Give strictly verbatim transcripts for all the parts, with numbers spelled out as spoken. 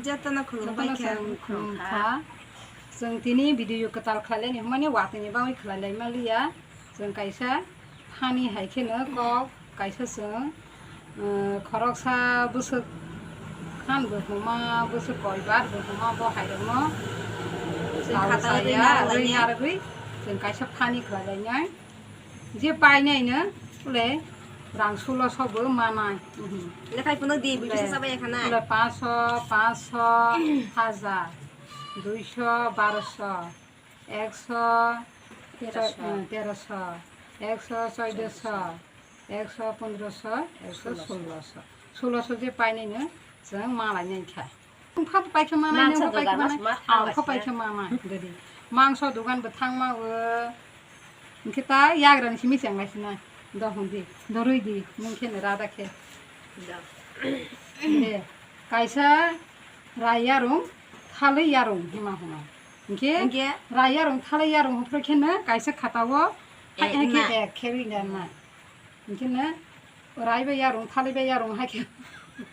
Jotono khulumbai kha. Jotono khulumkha. Chwng tini video kwtal khlailai ni hwnmani watwi ni bagwi khlai lai maliya. Chwng kaisa thani hai kheno kok kaisa chwng, uh, khoroksa bwswk khan bo huma, bwswk koi bar bo huma bo hai rokno. Chwng khatao rwi narwk lai ya. Rwi narwgwi chwng kaisa thani khlai lai nai. Je painai no le rang suloso bo manai. Mhm. Lekhai phunuk di, video le, sa sabai khana. Le paanch sho, paanch sho, hajar, dui sho, baro sho, ek sho, tero sho, eh, tero sho, ek sho, choido sho, ek sho, pondro sho, ek sho, sulo sho. Sulo sho je painai no chwng malai nai kha. Nokha paikha manai, nokha paikha manai, ang kha paikha manai, dadi. Mangso dogan bo thangma o. Hwnkhe ta yagra ni simi cheng lai sinai. Do hwndi, do rwi di, mung khe ni rada khe. Do. De, kaisa rai yarung, thalwi yarung hima hima. Hwnkhe rai yarung, thalwi yarung hopre khe no kaisa khata o hai hai khe ek khe rwi na na. Hwnkhe no rai bai yarung, thalwi bai yarung hai khe.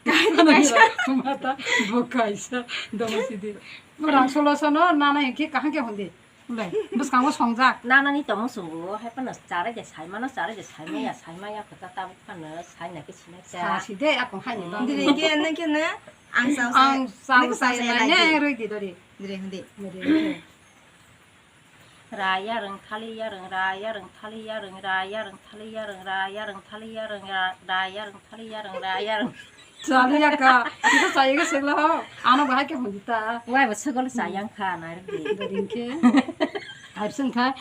Kaisa, kaisa. Mata bo kaisa, domo sidi. Rang suloso no nana hwnkhe kaham khe hwndi. Ule, bwskango songjak. Nanani tongmo chwng bo, hai phano charai de saimano, charai de saimaya, saimaya kota tabuk phano saina khe sinai kha. Sa si de, akung hai ni bang. Diri khe, nang khe no, ang chao sa, ang chao nang sa sa nai nai ne, roi di dori. Diri hindi. Diri hindi. Ra yarung thali yarung, ra yarung thali yarung, ra yarung thali yarung, ra yarung thali yarung, ra, ra yarung thali yarung, ra yarung. Chaliya ka, kita saya ke segala ho. Ano bahai ke hon dita. Wai ba segala sayang kha, nairok di. Dori ke. Hai seng kha.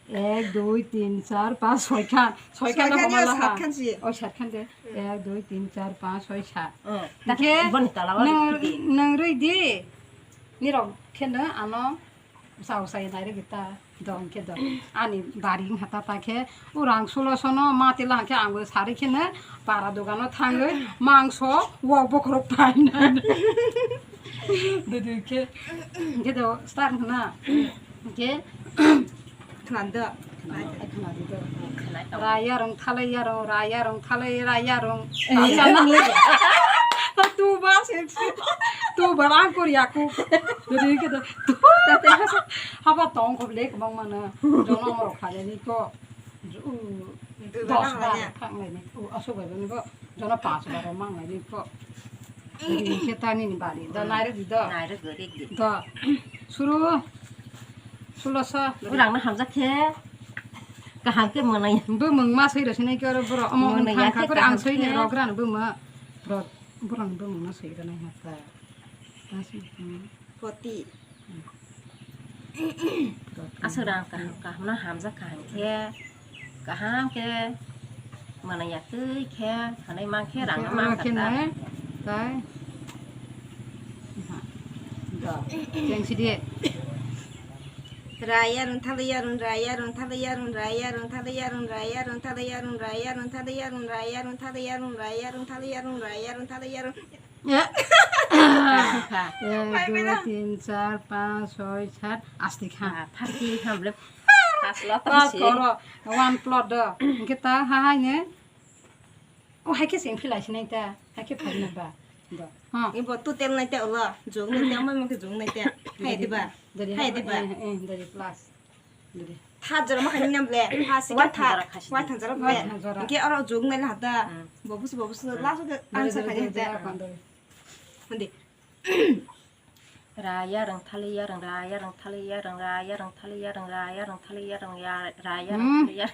Ek, dui, tin, char, panch, soi khan. Soi khan na homa la ha. Sat khan si. Oh, sat khan de. Hmm. Ek, dui, tin, char, panch, soi, sat. Hmm. Dikhe, boni tala wala nang, dikhe. Nang roi di. Nirok khe no ano. Usai usai nairwgwi ta dong khe dong. Ani bari wngkha ta ta khe urang sulo sono ma tila hwnkhe ang bo sari kheno para dogano thangwi mangso wok bokhorok painani. Didi khe, hwnkhe do start wngkha na. Hwnkhe khna do. Khna, khna di do. Khna tong. Ra yarung thalai yarung, ra yarung thalai ra yarung. Eh, ta sa nang le. Tu ba se, tu ba ang kor yaku. Didi khe do. Haba tong kho le kwbangma no. Jono morok khaleni ko. Dos bar thang laini. Aswk bai bani bo. Jono panch bar mang laini ko. Didi khe tani ni bari. Do nairwk di do. Nairwk gori di. Do. Suru. Suloso. Urang no hamjak khe. Kaham khe mwnai. Bumung ma soi rw sinai khe oro borok. Omo mwnai thang ya kha khe kore ang kaham soi ni khe. Rok rano bumung. Borok, borok ni bumung no soi rw nai ha ta. Ta soi. Poti. Aswk rang kaham, kaham no hamjak kaham khe, kaham khe, mwnai ya twi khe, hwnwi man khe rang no man kha ta. Tei. Cheng si di. Ra yarung thali yarung, ra yarung thali yarung, ra yarung thali yarung, ra yarung thali yarung, ra yarung thali yarung, ra yarung thali yarung, ra yarung thali yarung, ra yarung thali yarung. Ek, dui, tin, char, panch, soi, sat, asti kha. First ni kha bole. First lo. First koro, one plot do. Hwnkhe ta ha hai ne. O hai khe sing philai sinai ta. Hai khe phai na ba. Do. Ha. Ibo tu tel nai te ulo. Jog nai te, amai mo khe jog nai te. Hai diba. Dari, hai diba. Eh, eh, dari plus. Dede. Tha jora ma khaini nam le. Ha si wa tha. Wa tha jora le. Wa tha jora. Hingke oro jug nai la da. Hmm. Bobu su bobu su la su ke ang sa khaini da. Hande. Ra ya rang thali ya rang ra ya rang thali ya rang ra ya rang thali ya rang ra ya rang thali ya rang ya ra ya rang thali ya.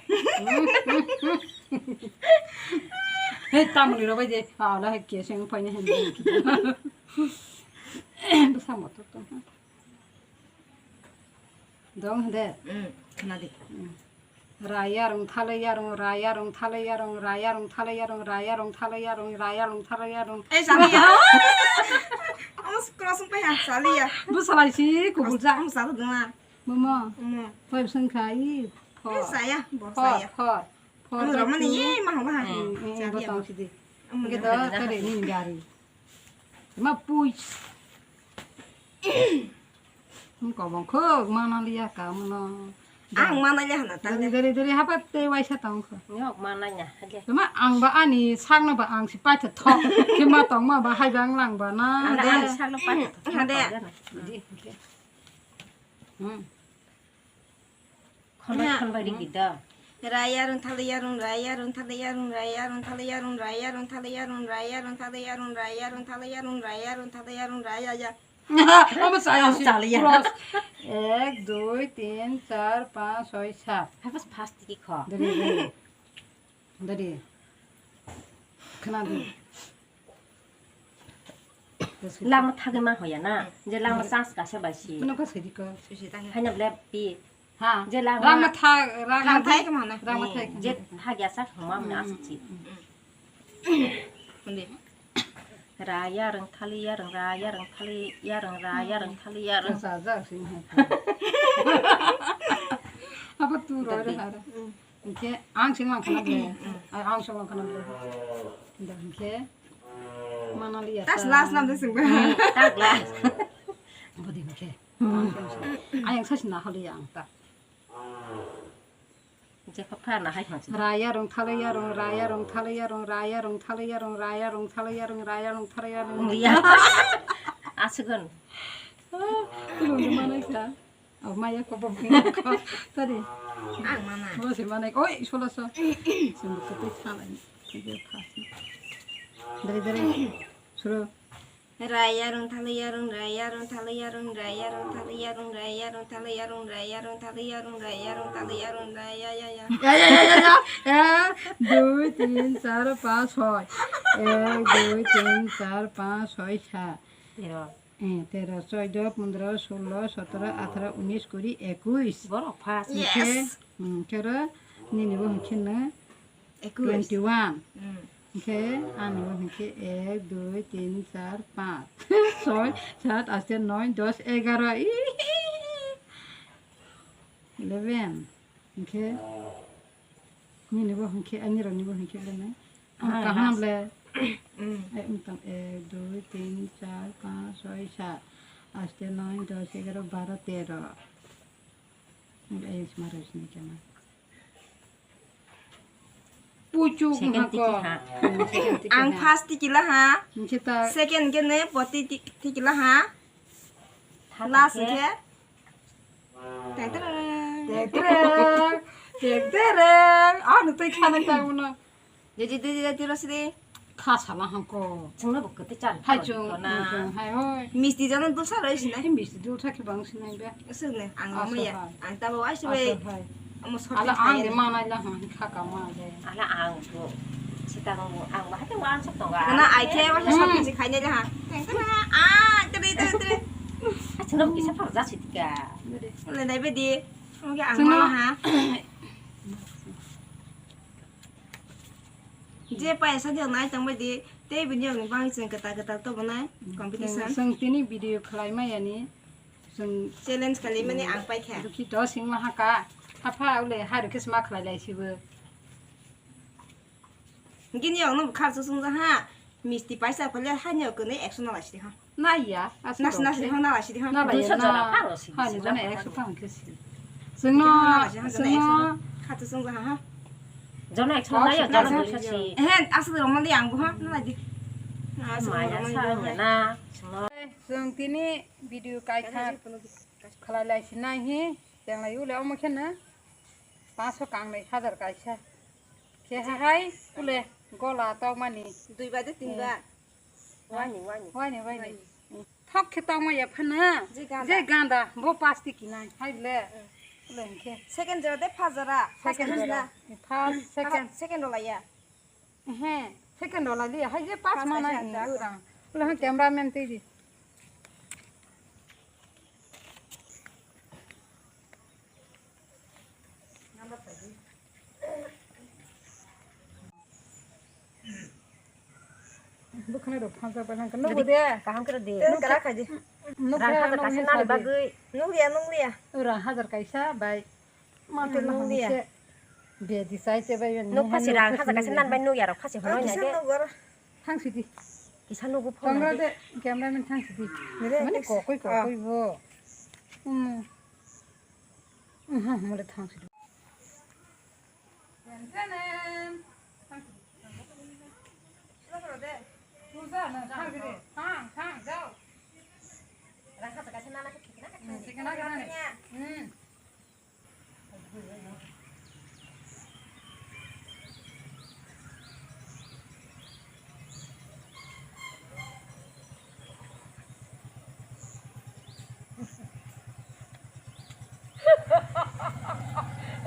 Hei tamni ro bai de. Ha la he ke seng pai ne hen. Bwsa motor tong. Dong de. Hmm, khna di. Hmm. Ra yarung thalai yarung, ra yarung thalai yarung, ra yarung thalai yarung, ra yarung thalai yarung, ra yarung thalai yarung. Ei, sani ya. Amo cross pai ha, sali ya. Bu salai si kubul ja. Amo sali dong na. Mama. Mama. Poi bsang khai. Ei, saya, bo saya. Por, por. Amo ramani ye, ma hong ha. Hmm, hmm, sali ya. Botong sidi. Amo. Gitu, tadi ni gari. Ma pui. Wng kobong khuk mana liya ka mano. Ang manai le hana ta. Dari dari dari hapa tei waisa tong kho. Yok manai na hade. Tuma ang ba ani sakno ba ang si paitha thok. Kima tong ma ba hai ba ang lang ba na. Ang de. Ani sakno paitha thok. Hade. Di. Hmm. Khonbai khonbai ri gida. Raya rung thali yarung raya rung thali yarung raya rung thali yarung raya rung thali yarung raya rung thali yarung raya rung thali yarung raya rung thali yarung raya ya. Omo chaya si. Chaliya. Cross. Ek, dui, tin, char, panch, soi, sat. Hai bas fast ki kho. Dari, dari. Dari. Khna di. Langma thagwi ma hoya na. Je langma chance kasa bai si. Kuno ka sedi ko. Susi ta. Haina ble pi. Ha. Je langma. Langma tha, langma thai kama na. Langma thai. Je thagya sa homa mna aschi. Undi. Ra yarung thali yarung ra yarung thali yarung ra yarung thali yarung. Sa ja sing ha. Apa tu ro ro ha. Hingke ang sing lang khana ble. Ang sing lang khana ble. Hingke manali ya. Tas last lam sing ba. Tak last. Bodi hingke. Ayang sa sing na hali yang ta. Jekha pha na hai hon. Raya rong thalaya rong raya rong thalaya rong raya rong thalaya rong raya rong thalaya rong raya rong thalaya rong. Asukun. Tulung mana kha? Oh, maya ko bo bung ko. Tadi. Ang mana? Bo se mana? Oi, solo so. Sumbu ko pe thalai. Dari dari. Suro. Raya rung thalaya rung raya rung thalaya rung raya rung thalaya rung raya rung thalaya rung raya rung thalaya rung raya rung thalaya rung raya ya ya. Ya ya ya ya ya. Ya. Dui, tin, char, panch, soi. Ek, dui, tin, char, panch, soi, sat. Tero. Eh, tero, choido, pondro, solo, sotoro, atharo, unis, kuri, ekuis. Borok first. Yes. Hmm, kero nini bo hingke no. Ekuis. Twenty one. Hmm. Hingke ani bo hingke ek, dui, tin, char, panch, soi, sat, aste, noi, dos, egaro. Eleven. Hingke nini bo hingke ani roni bo hingke eleven. Ang kaham le. Hmm. Ek, ek, dui, tin, char, panch, soi, sat, aste, noi, dos, egaro, baro, tero. Hingke ayang sima roi sini kena. Pucuk. Second hako. Tiki ha. Hmm, second tiki ang ha. First tiki la ha. Hingke ta. Second ke ne poti tik-, tiki la ha. Last ke. Tek tereng. Tek tereng. Tek tereng. Ah, nu tei khana ta uno. Jadi jadi jadi rosidi. Kha sala hangko. Chwngno bo kwtwi chan. Hai chwng, chwng hai hoi. Misti jano dulsa roi sinai. Hai misti dulsa khe bang sinai be. Aswk ne, ang maya. Ang tabo aisi bai. Amo sot ala ang de manai la han kha ka ma de. Ala ang bo. Sitang bo ang ba hate wan sok tonga. Kana ai khe wa shopping si khainai la ha. Teng teng ha. Ah, tere tere tere. Chwngno bo kisa phar ja sitika. Le nai be di. Oke ang ma ha. Je paisa de nai tong bai di, tei bini yong bang chwng kwtal kwtal to bo nai competition. Chwng tini video khlai maya ni, chwng challenge khlai mani ang pai kha. Dukhi to sing ma ha ka, apha ule ha rukhe sma khlai lai sibo. Gini yong no khar chwng ha, misti paisa phale ha ni yong kwnwi ekso no lai si ha. Naiya, aswk nas, rok nas se. Di hona la sidi hon. Na la duiso ya, jora na. Pharo si, hai, si, jona na. Ekso phang khe si. Chwngno, jona la si, jona chwngno ekso. Khatu chwng ha ha. Jona ekso kok naiya, si jona khatu duiso si. Ehe, aswk rok mali ang bo ha, na la di. Aswk maya rok mali sa bo ya ha. Na, chwngno. Chwng tini video kaitha khalai lai si nai hi, teng lai ule omo khe na. Panso kang lai hajar kaisa. Khe ha hai ule gola tokmani. Dui ba de tin ba. Wani, wani. Wani, wani. Wani. Thok khe tongma ya phano. Je ganda. Je ganda, bo pasti kinai, hai le. Mm. Le hingkhe. Second jora de first jora. Second jora. First jora. First, second. Second rola ya. He, second rola li, hai je first manai ni urang. Le hang cameraman tei di. Bwkhwnai rok phansa pai hwnka nugo de. Kaham khe de. Tei kara khaidi. Rang hajar kaisa nani bagwi. Nukliya, nukliya. Rang hajar kaisa bai. Mate nukliya. Bedi sai se bai. Nuk phasi rang hajar kaisa nan bai nukya rok phasi hono nya de. Thang sidi. Kisa nugo phone. Camera de, cameraman thang sidi. Mane kokoi kokoi bo. Hmm. Mhm, mole thang sidu. Thang, thang, thang, jao. Rang kha jaga se nana khe thikna khe thang. Hmm.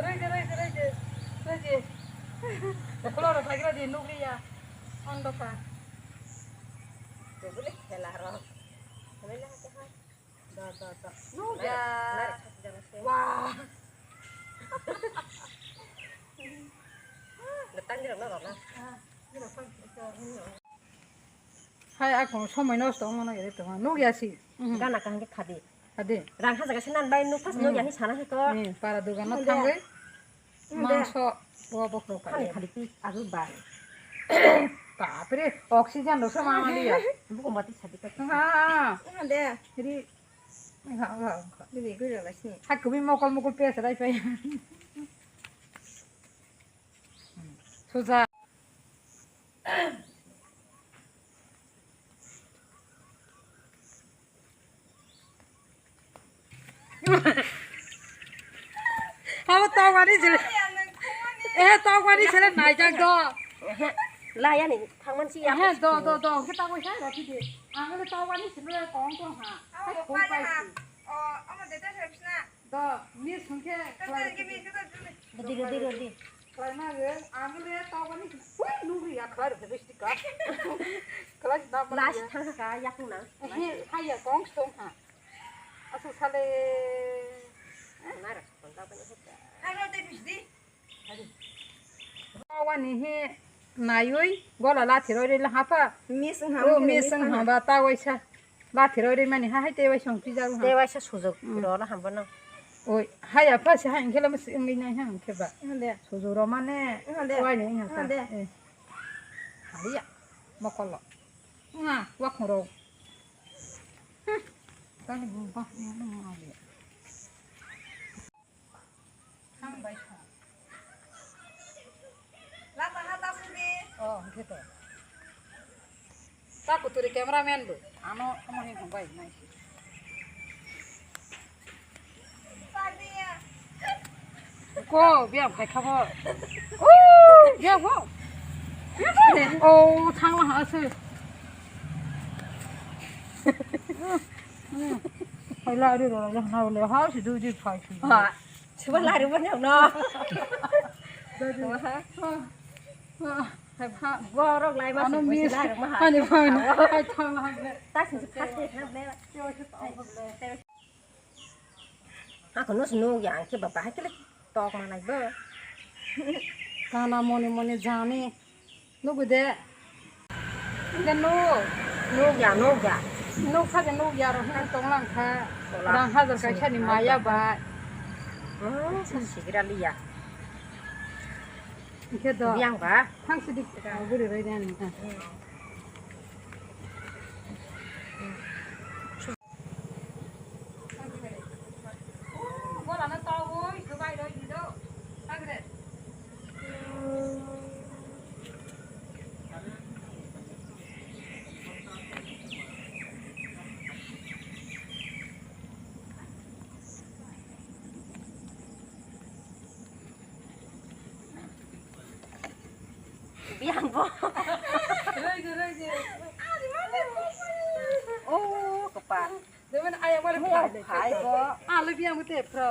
Rwidi, rwidi, rwidi, rwidi. Khuloro thagira di nukliya. Ang doka. Tebule khela rok. Tebule hake hai. Da, da, da. Nukya. Wah. Datang dia rok na. Hai, ako somoi nosto wngmano ere tongma. Nukya si. Mhm. Gana kaham khe khadi. Khadi. Rang hajaga se nan bai nuk phas nuk yani sana he ko. Eh, para dogano thangwi. Mangso bo bokhro khadi khadi pi aru bai. Bapre, oxygen rok sama mali ya. Buko mati sadi ka. Ha. Ade. Ri. Ha, ha, ha. Ri gwi rala sini. Hakumi mokol mokol pesa dai pai. Suja. Abo tawani sele. Eh, tawani sele naijak do. Laya ni thangman si ya. Eh, do, do, do. Ke tawo sa rati de. Ang le tawani sele kong kong ha. Abo kong pai si. O, amo de de sna. Do, miss hwnkhe. Rodi, rodi, rodi. Khlaina ge, ang le tawani. Hui, nugri ya khlai rok besti ka. Khlai na ma. Last thang ka yakung na. He, ha ya kong stong ha. Asu sale. Nara, konta bani hota. Haro de bisdi. Tawani he naiwi gola lathi roi roi la hapha. Miss wng ha, oh, miss wng ha ba tawaisa. Lathi roi roi mani ha hai tewaisa wng pijak wng ha. Tewaisa sujok rw la hamba no. Oi, hai apha se hai wngkhe lama se wngwi nai ha wngkhe ba. Wng de. Sujok rw mane wng de. Wai ni wng ha ta. Wng de. Eh. Hai ya. Mokolo. Nga, wakhung rw. Hmm. Tani bumpa. Hambai kha. Lama ha ta sudi. Oh, hwnkhe to. Ta kuturi cameraman bo. Ano omo hin hong bai nai. Ko biang phai kha bo. Ko biang bo. Oh, thang la ha se. Phai la ri ro la na le ha si du di phai si. Ha. Seba lari bo nyok no. Borok lai ma. Ano sing miss. Lari ma ha. Ani phai na. Ai thang la ha. Ta sing phai na ble. Ako no snu yang ke baba ha kile tok ma lai bo. Kana moni moni jani. Nugo de. Hingke nuk. Nukya, nukya. Nukha de nukya rok hwnwi tonglang kha. Tola. Rang hajar kaisa ni maya bai. Hmm, sa sigira liya. Hingke do. Biyang ba? Thang sidi. Guri roi de ani. Biyang bo. Oh, kepal. Demen ayang mare phai bo. Ale biyang bo te pro.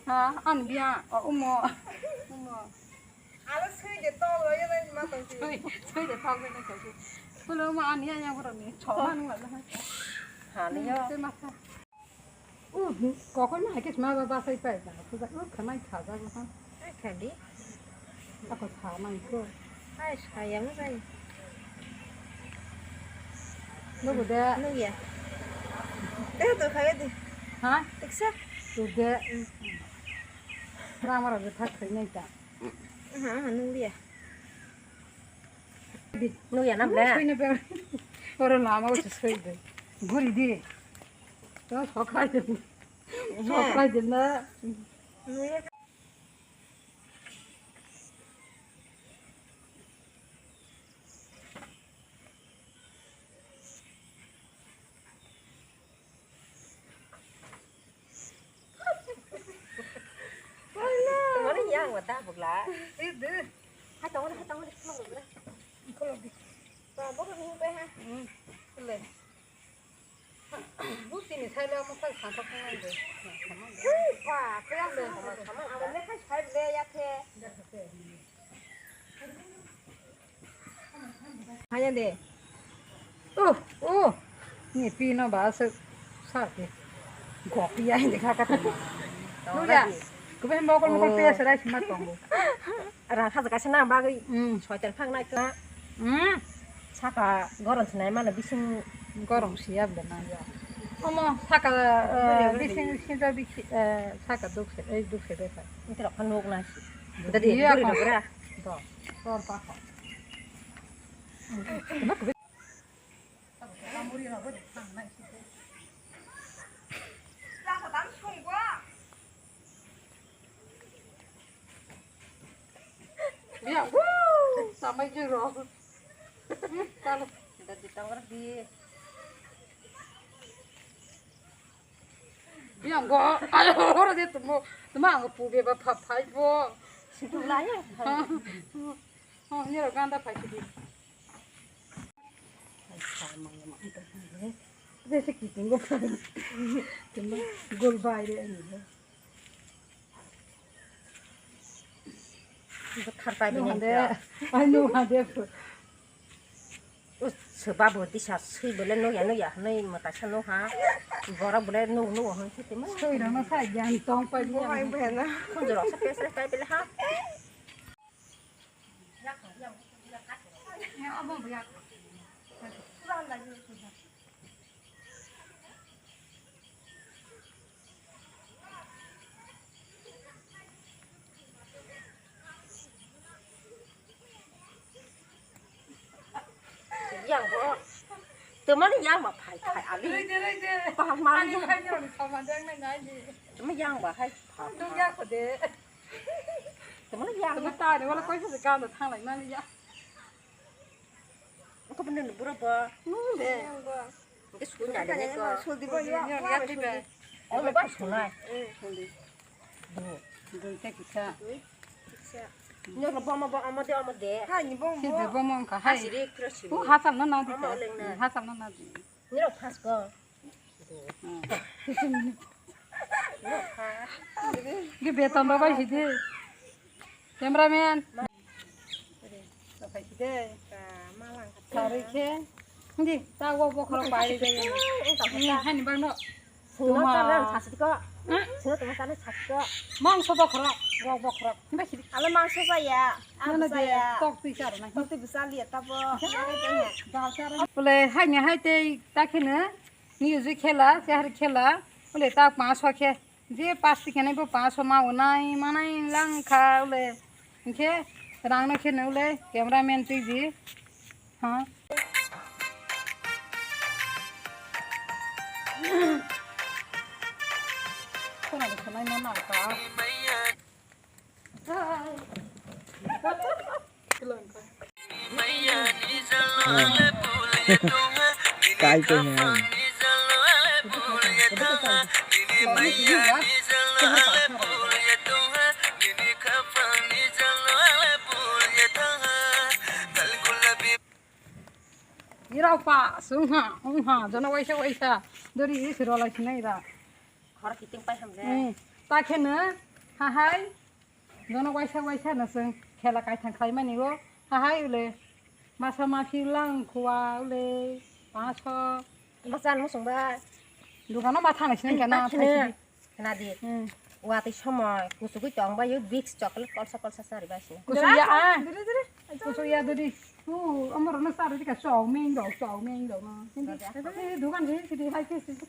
Ha, an biyang. Oh, umo. Umo. Ale sui de tol lo ya nai ma tong si. Sui, sui de tol lo nai tong si. Pulo ma ani ayang bo ni. Choma nung la. Ha, ni yo. Te ma kha. Uh, kokoi ma hai ke sma ba basai pai ba. Kuda uh khanai kha ja ha. Ai khadi. Ako sa mai ko. Ai sa yang sai. Nugo de. Nugya. De to khaya di. Ha? Tiksa. Tu de. Rama ra de thak khai nai ta. Ha ha nugya. Nugya nam le. Oro lama o soi de. Guri di. To sok khai de. Sok pai din na. Tumani yang wata bukla. Hai tong, hai tong, hai tong. Ba, bokol ni bai ha. Hmm. Le. Butini saila mo sai sa thok nang de. Hei, pa, kaya le, sama, sama, awal le kai sai le ya the. Hanya de. Oh, oh. Ni pi no ba sa, sa ke. Gopi ya ni kha ka ta. Nula. Kubai mokol mokol pe sa rai sima tongo. Rang kha jaka se nang bagwi. Hmm. Soitan phang nai ka. Hmm. Saka goron sinai mano bising. Goron siya bela nang ya. Omo saka, eh, bising sinta bisi, eh, saka duk se, eh, duk se beta. Ini tidak kan nuk nasi. Jadi iya, duri kok. Dura. Do. Tor pa ko. Ya, wuh, sampai jero. Kalau kita ditawar di. Ya, enggak. Ayo, orang dia temu, temu anggo pube ba pa pai bo. Situ lah ya. Oh, ini orang ganda pai sidi. Jese kiting go pai. Temu gol bai re ani. Thar pai bini. Ai no hade. Us, se babu disa sui bole no ya no ya hwnwi mwtaisa no ha. Borok bole no no hwn se temo. Sui rang no sa yan tong pai bo. Bo pai bo na. Khunju rok sa pes pes pai bele ha. Yang bo. Temani yang ma phai phai ali. Roi de, roi de. Paham ma. Ani phai ni roni saman deng nai nai di. Temani yang ba hai. Dong ya ko de. Temani yang. Temani ta de wala koi sa de kan da thang lai mani ya. Ko bende bura ba. Nu de. Yang ba. Ke school na de ko. School di ba ya. Yang ya di ba. Oh, ba school na. Eh, school di. Dui ta kisa. Dui kisa. Nyo ro bomo bo amo de amo de. Ha ni bomo. Si de bomo ka hai. Siri kro siri. Ku hasam na na di. Amo leng na. Hasam na na di. Nyo ro phas ko. Nyo pha. Ge beton ba bai si de. Cameraman. Sapai si de. Sarui khe. Hindi, ta wok bokhorok bai de. Ni hani bang no. Sino tara sasiko. Sino tara sasiko. Mangso bokhorok, wok bokhorok. Hindi sidi. Ale mangso saya. Ano saya. Tok tui char na. Tok tui bisa lihat apa. Dal char. Bole hai ni hai tei ta khene. Ni uji khela, chehar khela. Bole ta paso khe. Je pasti khenai bo paso ma unai manai lang kha ule. Hinkhe rang no kheno ule cameraman twi di. Ha. Kono de khonai ma nang kha. Kai ko hai. Ira pa sung ha, ung ha, jana waisa waisa dori is rola sinai ra. Khor kiting pai hamle. Hmm. Ta kheno ha hai. Jono waisa waisa no chwng khela kaithang khlaimani o hahai ule masa maphi lang khua ule paso. Masa no sungba. Dukano ma thang sinai gana thaisi. Nadi. Hmm. Wa tei somoi kusugui tong bai big chocolate kolsa kolsa sari bai sini. Kusu ya a. Diri, diri. Kusu ya diri. Tu amor no sari ka chow meng do chow meng do no. Hindi. Dukan sini sini hai ke sini.